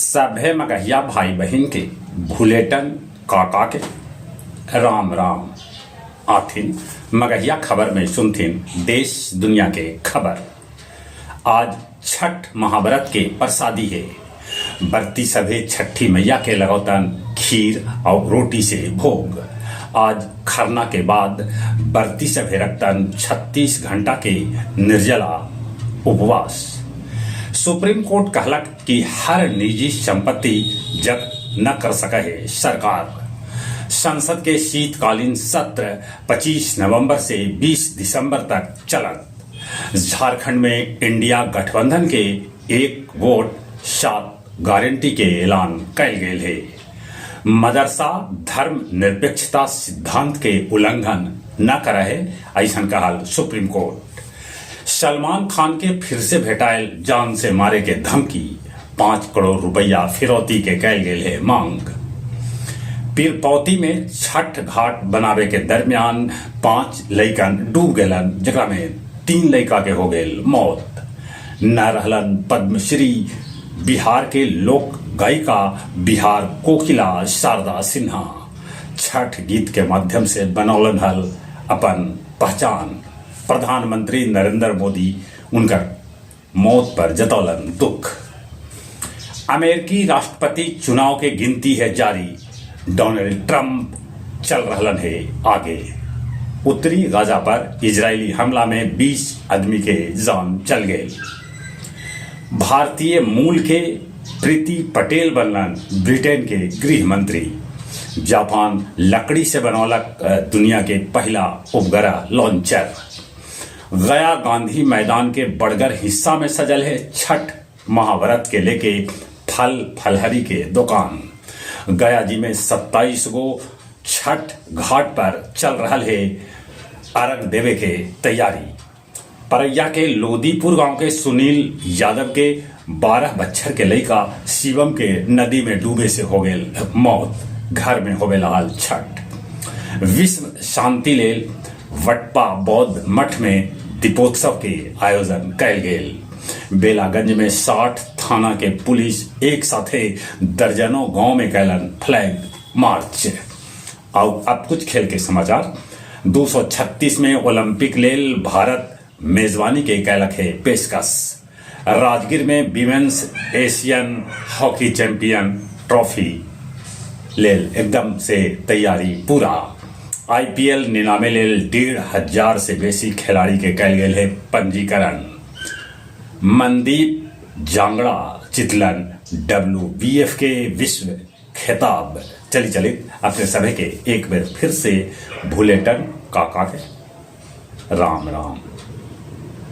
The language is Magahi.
सभे मगहिया भाई बहिन के भुलेटन काका के राम राम। आथिन मगहिया खबर में सुनथिन देश दुनिया के खबर। आज छठ महाव्रत के परसादी हे। बरती सभे छट्ठी मइया के लगौतन खीर आउ रोटी से भोग। आज खरना के बाद बरती सभे रखतन 36 घंटा के निर्जला उपवास। सुप्रीम कोर्ट कहलक कि हर निजी संपत्ति जब्त न कर सकऽ हे सरकार। संसद के शीतकालीन सत्र 25 नवंबर से 20 दिसंबर तक चलत। झारखंड में इंडिया गठबंधन के एक वोट सात गारंटी के ऐलान कैल गेल हे। मदरसा धर्म निरपेक्षता सिद्धांत के उल्लंघन न करऽ हे, अइसन कहल सुप्रीम कोर्ट। सलमान खान के फिर से भेटायल जान से मारे के धमकी, 5 करोड़ रुपया फिरौती के कैल गेल हे मांग। पीरपौती में छठ घाट बनावे के दरमियान 5 लइकन डूब गेलन, जेकरा में 3 लइका के हो गेल मौत। न रहलन पद्मश्री बिहार के लोक गायिका बिहार कोकिला शारदा सिन्हा छठ गीत के माध्यम से बनौलन हल अपन पहचान। प्रधानमंत्री नरेंद्र मोदी उनकर मौत पर जतौलन दुख। अमेरिकी राष्ट्रपति चुनाव के गिनती है जारी, डोनाल्ड ट्रंप चल रहलन है आगे। उत्तरी गाजा पर इजरायली हमला में 20 आदमी के जान चल गए। भारतीय मूल के प्रीति पटेल बनलन ब्रिटेन के गृह मंत्री। जापान लकड़ी से बनौलक दुनिया के पहला उपग्रह लॉन्चर। गया गांधी मैदान के बड़गर हिस्सा में सजल है छठ महाव्रत के लेके फल फलहरी के दुकान। गया जी में 27 गो छठ घाट पर चल रहा है अर्घ देवे के तैयारी। परैया के लोदीपुर गांव के सुनील यादव के 12 बच्छर के लइका शिवम के नदी में डूबे से हो गेल मौत। घर में होवे लाल छठ। विश्व शांति लेल वटपा बौद्ध मठ में दीपोत्सव के आयोजन कैल गेल। बेलागंज में 60 थाना के पुलिस एक साथे दर्जनों गांव में कैलन फ्लैग मार्च। और अब कुछ खेल के समाचार। 236 में ओलंपिक लेल भारत मेजबानी के कैलक है पेशकश। राजगीर में women's Asian hockey champion trophy लेल एकदम से तैयारी पूरा। आईपीएल नीलामी लेल 1500 से बेसी खिलाड़ी के कैल गेल है पंजीकरण। मनदीप जांगड़ा जितलन डब्ल्यूबीएफ के विश्व खिताब। चली चली अपने सभी के एक बार फिर से भुलेटन काका के राम राम।